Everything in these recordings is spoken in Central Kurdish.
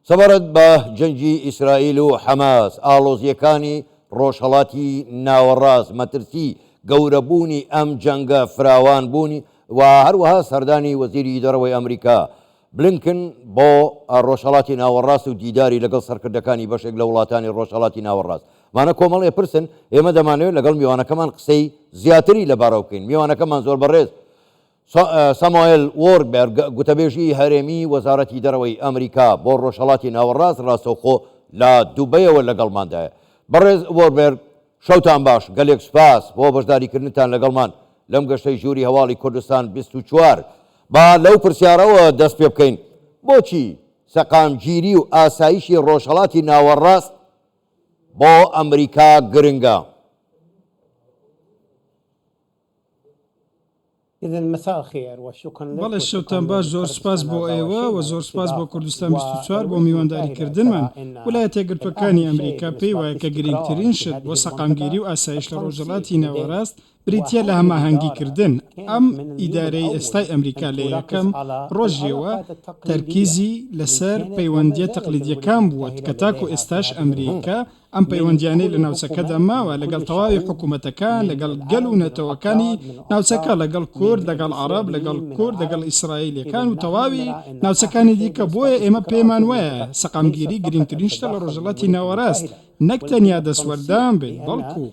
سەبارەت بە جەنگی ئیسرائیل و حەماس، ئاڵۆزییەکانی ڕۆژهەڵاتی ناوەڕاست، مەترسی گەورەبوونی ئەم جەنگە، فراوانبوونی و هەروەها سەردانی وەزیری دەرەوەی ئەمریکا بلینکن بۆ ڕۆژهەڵاتی ناوەڕاست و دیداری لەگەڵ سەرکردەکانی بەشێک لە وڵاتانی ڕۆژهەڵاتی ناوەڕاست. ئەمانە کۆمەڵێ پرسن ئێمە دەمانەوێت لەگەڵ میوانەکەمان قسەی زیاتری لەبارەوە بکەین. میوانەکەمان زۆر بەڕێز سامۆئێل وۆربێرگ، گوتەبێژی هەرێمیی وەزارەتی دەرەوەی ئەمریکا بۆ ڕۆژهەڵاتی ناوەڕاست ڕاستەوخۆ لە دوبەیەوە لەگەڵماندایە. بەڕێز وۆربێرگ، شەوتان باش، گەلێک سوپاس بۆ بەشداریکردنتان لەگەڵمان لەم گەشتەی ژووری هەواڵی کوردستان 24. با لەو پرسیارەوە دەست پێ بکەین، بۆچی سەقامگیری و ئاسایشی ڕۆژهەڵاتی ناوەڕاست بۆ ئەمریکا گرنگە؟ بەڵێ شەوتان باش زۆر سوپاس بۆ ئێوە و زۆر سوپاس بۆ کوردستان 24 بۆ میوانداری کردنمان. ولایەتە یەکگرتووەکانی ئەمریکا پێی وایە کە گرینگترین شت بۆ سەقامگیری و ئاسایش لە ڕۆژهەڵاتی ناوەڕاست بریتییە لە هەماهەنگی کردن. ئەم ئیدارەی ئێستای ئەمریکا لە یەکەم ڕۆژیەوە تەرکیزی لەسەر پەیوەندییە تەقلیدییەکان بووە کە تاکو ئێستاش ئەمریکا ئەم پەیوەندییانەی لە ناوچەکەدا ماوە لەگەڵ تەواوی حکوومەتەکان، لەگەڵ گەل و نەتەوەکانی ناوچەکە، لەگەڵ کورد، لەگەڵ عەڕەب، لەگەڵ کورد، لەگەڵ ئیسرائیلییەکان و تەواوی ناوچەکانی دیکە، بۆیە ئێمە پێمان وایە سەقامگیری گرینگترین شتە لە ڕۆژهەڵاتی ناوەڕاست، نەک تەنیا دەستوەردان بێت، بەڵکوو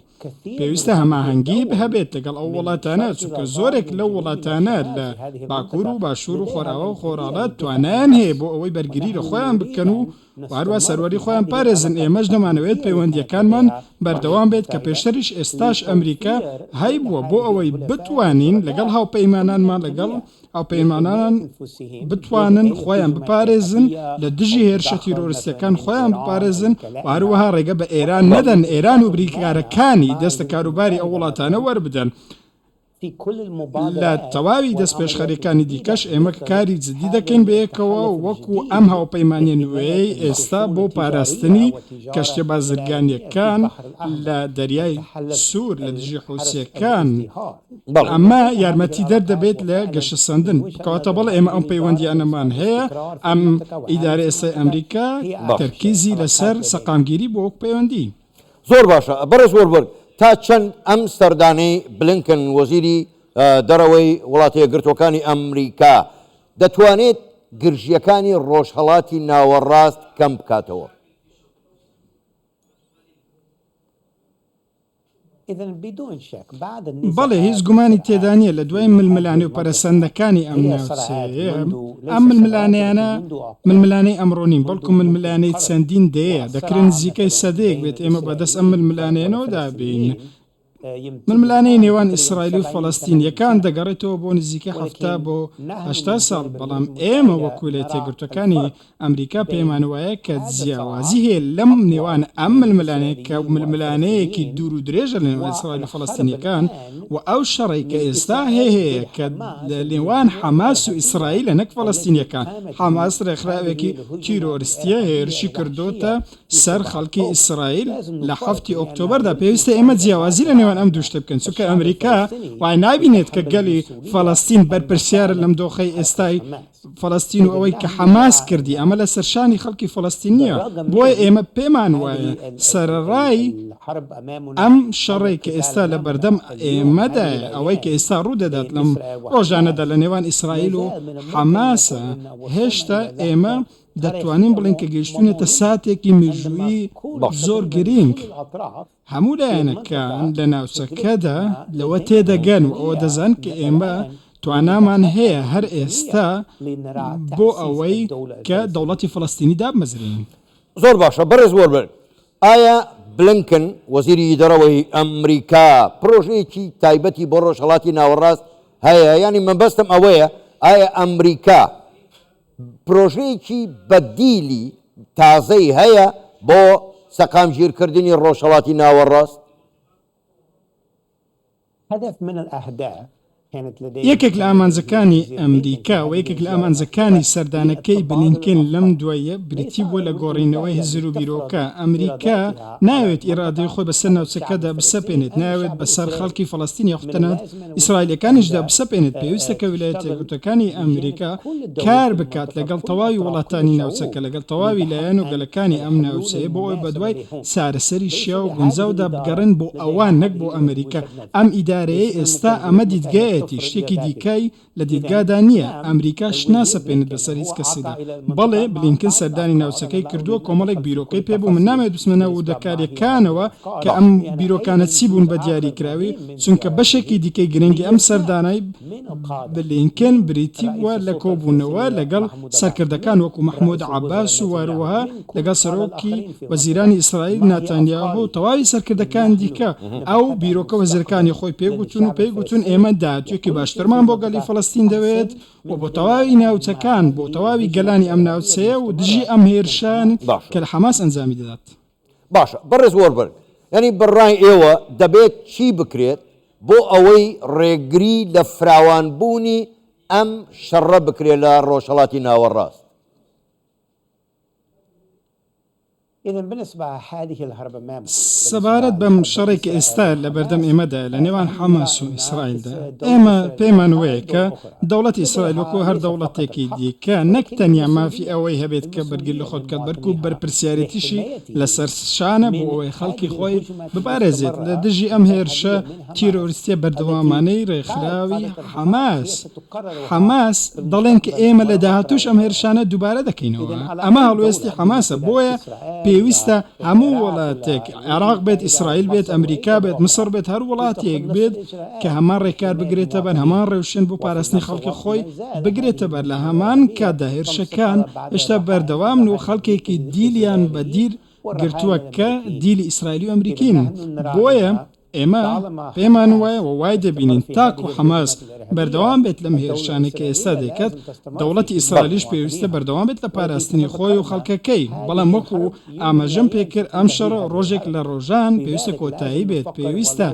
پێویستە هەماهەنگی هەبێت لەگەڵ ئەو وڵاتانە، چونکە زۆرێک لەو وڵاتانە لە باکوور و باشوور و خۆرئاوا و خۆرهەڵات توانایان هەیە بۆ ئەوەی بەرگری لە خۆیان بکەن و هەروا سەروەری خۆیان پارێزن، ئێمەش دەمانەوێت پەیوەندییەکانمان بەردەوام بێت کە پێشتریش ئێستاش ئەمریکا هەیبووە بۆ ئەوەی بتوانین لەگەڵ هاوپەیمانانمان لەگەڵ هاوپەیمانان بتوانن خۆیان بپارێزن لە دژی هێرشە تیرۆریستیەکان خۆیان بپارێزن و هەروەها ڕێگە بە ئێران نەدەن ئێران و بریکارەکانی دەست لە کاروباری ئەو وڵاتانە وەربدەن. لە تەواوی دەستپێشخەریەکانی دیکەش ئێمە کاری جدی دەکەین بەیەکەوە وەکو ئەم هاوپەیمانیە نوێیەی ئێستا بۆ پاراستنی کەشتیە بازرگانیەکان لە دەریای سوور لە دژی حوسیەکان ئەمە یارمەتیدەر دەبێت لە گەشەسەندن. کەواتە بەڵێ ئێمە ئەم پەیوەندیانەمان هەیە، ئەم ئیدارەی ئێستای ئەمریکا تەرکیزی لەسەر سەقامگیری بووە وەک پەیوەندی. زۆر باشە بەڕێز وۆربەرگ، تا چەند ئەم سەردانەی بلینکن وەزیری دەرەوەی وڵاتە یەکگرتووەکانی ئەمریکا دەتوانێت گرژییەکانی ڕۆژهەڵاتی ناوەڕاست کەم بکاتەوە؟ بەڵێ، هیچ گومانی تێدا نییە لە دوای ململانێ و پەرەسەندنەکانی ئەم ناوچەیە، ئەم ململانێیانە ململانێی ئەمڕۆ نین، بەڵکو ململانێی چەندین دەیەیە، دەکرێت نزیکەی سەدەیەک بێت ئێمە بەدەست ئەم ململانێیانەوە دابێین. ململانێی نێوان ئیسرائیل و فەڵەستینییەکان دەگەڕێتەوە بۆ نزیکەی 70 بۆ 80 ساڵ، بەڵام ئێمە وەک ویلایەتە یەکگرتووەکانی ئەمریکا پێمان وایە کە جیاوازی هەیە لەم نێوان ئەم ململانێ کە ململانێیەکی دوور و درێژە لە نێوان ئیسرائیل و فەڵەستینیەکان و ئەو شەڕەی کە ئێستا هەیە کە لە نێوان حەماس و ئیسرائیلە نەک فەڵەستینیەکان. حەماس ڕێکخراوێکی تیرۆرستیە هێرشی کردۆتە سەر خەڵکی ئیسرائیل لە حەفتی ئۆکتۆبەردا. پێویستە ئێمە جیاوازی لە نێوان ئەم دوو شتە بکەین چونکە ئەمریکا وای نابینێت کە گەلی فەڵەستین بەرپرسیارە لەم دۆخەی ئێستای فەڵەستین و ئەوەی کە حەماس کردی ئەمە لەسەر شانی خەڵکی فەڵەستین نییە، بۆیە ئێمە پێمان وایە سەرەڕای ئەم شەڕەی کە ئێستا لە بەردەم ئێمەدایە، ئەوەی کە ئێستا ڕوودەدات لەم ڕۆژانەدا لە نێوان ئیسرائیل و حەماسە، هێشتا ئێمە دەتوانین بڵێین کە گەیشتوونەتە ساتێکی مێژوویی زۆر گرینگ. هەموو لایەنەکان لە ناوچەکەدا لەوە تێدەگەن و ئەوە دەزانن کە ئێمە توانامان هەیە هەر ئێستا بۆ ئەوەی کە دەوڵەتی فەڵەستینی دابمەزرێنین. زۆر باشە بەڕێز وۆربەرگ، ئایا بلینکن وەزیری دەرەوەی ئەمریکا پرۆژەیەکی تایبەتی بۆ ڕۆژهەڵاتی ناوەڕاست هەیە؟ یانی مەبەستم ئەوەیە ئایا ئەمریکا پرۆژەیەکی بەدیلی تازەی هەیە بۆ سەقامگیرکردنی ڕۆژهەڵاتی ناوەڕاست؟ یەکێک لە ئامانجەکانی ئەمریکا و یەکێک لە ئامانجەکانی سەردانەکەی بلینکن لەم دواییە بریتی بووە لە گۆڕینەوەی هزر و بیرۆکە. ئەمریکا نایەوێت ئیرادەی خۆی بەسەر ناوچەکەدا بسەپێنێت، نایەوێت بەسەر خەڵکی فەڵەستین یاخود تەنانەت ئیسرائیلییەکانیشدا بسەپێنێت. پێویستە کە ویلایەتە یەکگرتووەکانی ئەمریکا کار بکات لەگەڵ تەواوی وڵاتانی ناوچەکە، لەگەڵ تەواوی لایەن و گەلەکانی ئەم ناوچەیە بۆ ئەوەی بەدوای چارەسەری شیاو و گونجاودا بگەڕێن بۆ ئەوان نەک بۆ ئەمریکا. ئەم ئیدارەیەی ئێستا ئەمە دیدگایەتی، شتێکی دیکەی لە دیدگادا نییە، ئەمریکا شت ناسەپێنێت بەسەر هیچ کەسێکدا. بەڵێ، بلینکن سەردانی ناوچەکەی کردووە، کۆمەڵێک بیرۆکەی پێبوو، من نامەوێت بچمە ناو وردەکارییەکانەوە کە ئەم بیرۆکانە چی بوون بە دیاریکراوی، چونکە بەشێکی دیکەی گرنگی ئەم سەردانەی بلینکن بریتی بووە لە کۆبوونەوە لەگەڵ سەرکردەکان وەکو مەحمود عەباس و هەروەها لەگەڵ سەرۆکی وەزیرانی ئیسرائیل ناتانیاهۆ و تەواوی سەرکردەکان دیکە. ئەو بیرۆکە وەزیرەکانی خۆی پێگوتوون و پێیگوتوون ئێمە داهاتوویەکی باشترمان بۆ گەلی فەڵەستین دەوێت و بۆ تەواوی ناوچەکان، بۆ تەواوی گەلانی ئەم ناوچەیە و دژی ئەم هێرشەن کە حەماس ئەنجامی دەدات. باشە بەڕێز وۆربەرگ، یانی بە ڕای ئێوە دەبێت چی بکرێت بۆ ئەوەی ڕێگری لە فراوانبوونی ئەم شەڕە بکرێت لە ڕۆژهەڵاتی ناوەڕاست؟ سەبارەت بەم شەڕەی کە ئێستا لەبەردەم ئێمەدایە لە نێوان حەماس و ئیسرائیلدا، ئێمە پێمان وەیە کە دەوڵەتی ئیسرائیل وەکو هەر دەوڵەتێکی دیکە نەک تەنیا مافی ئەوەی هەبێت کە بەرگری لە خۆی بکات، بەلکو بەرپرسیارێتیشی لەسەر شانە بۆ ئەوەی خەڵکی خۆی بپارێزێت لە دژی ئەم هێرشە تیرۆریستییە بەردەوامانەی رێکخراوی حەماس. حەماس دەڵێن کە ئێمە لە داهاتووش ئەم هێرشانە دووبارە دەکەینەوە. ئەمە هەڵوێستی حەماسە، بۆیە پێویستە هەموو وڵاتێک، عێراق بێت، ئیسرائیل بێت، ئەمریکا بێت، میسڕ بێت، هەر وڵاتێک بێت کە هەمان ڕێکار بگرێتەبەر، هەمان ڕێوشوێن بۆ پاراستنی خەڵکی خۆی بگرێتەبەر، لە هەمان کاتدا هێرشەکان هێشتا بەردەوامن و خەڵکێکی دیلیان بە دیل گرتووە کە دیلی ئیسرائیلی و ئەمریکین، بۆیە ئێمە پێمان وایە و وای دەبینین تاکو حەماس بەردەوام بێت لەم هێرشانەی کە ئێستا دەیکات، دەوڵەتی ئیسرائیلیش پێویستە بەردەوام بێت لە پاراستنی خۆی و خەڵکەکەی، بەڵام وەکو ئاماژەم پێکرد ئەم شەڕە ڕۆژێک لە ڕۆژان پێویستە کۆتایی بێت، پێویستە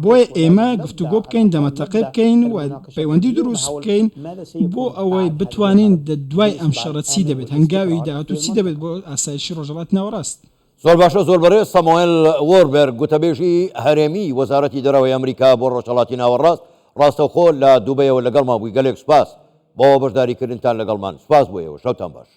بۆیە ئێمە گفتوگۆ بکەین، دەمەتەقێ بکەین و پەیوەندی دروست بکەین بۆ ئەوەی بتوانین دوای ئەم شەڕە چی دەبێت، هەنگاوی داهاتوو چی دەبێت بۆ ئاسایشی ڕۆژهەڵاتی ناوەڕاست. زۆر باشە زۆر بەڕێز سامۆێل وۆربێرگ گوتەبێژی هەرێمی وەزارەتی دەرەوەی ئەمریکا بۆ ڕۆژهەڵاتی ناوەڕاست ڕاستەوخۆ لە دوبەیەوە لەگەڵمان بووی گەلێک سوپاس بۆ بەشداریکردنتان لەگەڵمان سوپاس بۆ ئێوە شەوتان باش.